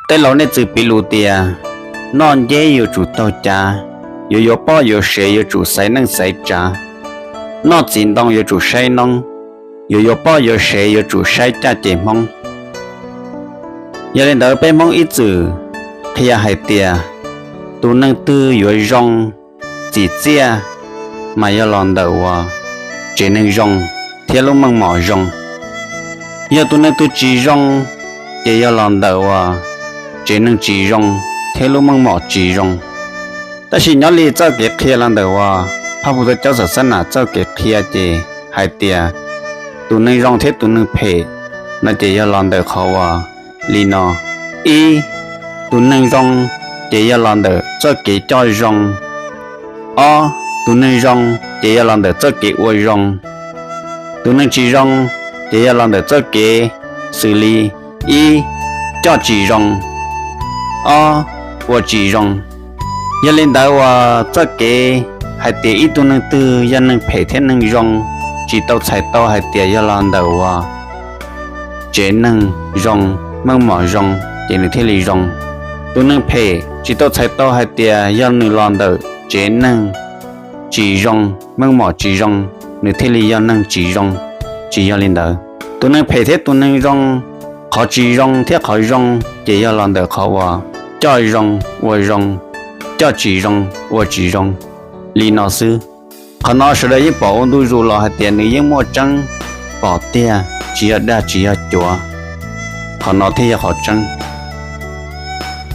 Tej laus nej txwm piv lus tias, noj nceb yuav tsum taug cav, yuav yuav poj yuav sev yuav tsum xaiv neej xaiv tsav, noj txiv ntoo yuav tsum saib noob, yuav yuav poj yuav sev yuav tsum saib caj ces Hmoob. Yog li ntawd peb Hmoob ib txwm qhia hais tias, tus neeg twg yuav zoo, txim txiaj, mas yog los ntawm uas tsev neeg zoo thiab lub meej mom zoo. Yog tus neeg twg tsis zoo, ces yog los ntawm uas tsev neeg tsis zoo thiab lub meej mom tsis zoo. Tab sis nyob li txoj kev qhia los ntawm uas phaj phu thawj cov xam xab nas txoj kev qhia ces hais tias, tus neeg zoo thiab tus neeg phem no ces yog los ntawm qhov uas li no. Ib, tus neeg zoo ces yog los ntawm txoj kev coj zoo. Ob, tus neeg zoo ces yog los ntawm txoj kev ua zoo. Tus neeg tsis zoo ces yog los ntawm txoj kev xws li, ib, coj tsis zoo, ob, ua tsis zoo. Yog li ntawd uas txoj kev hais tias ib tug neeg twg yog neeg phem thiab neeg zoo tsis tau txhais tau hais tias yog los ntawm uas tsev neeg zoo, meej mom zoo, ces nws thiaj li zoo. Tus neeg phem tsis tau txhais tau hais tias yog nws los ntawm tsev neeg tsis zoo, meej mom tsis zoo, nws thiaj li yog neeg tsis zoo. Tsis yog li ntawd. Tus neeg phem thiab tus neeg zoo, qhov tsis zoo thiab qhov zoo ces yog los ntawm qhov uas coj zoo, ua zoo, coj tsis zoo, ua tsis zoo, li no xwb. Qhov no sawv daws yeej pom ua ntu zus los hais tias nws yeej muaj tseeb, pom tiag tsis yog dag tsis yog cuav. Qhov no thiaj yog qhov tseeb.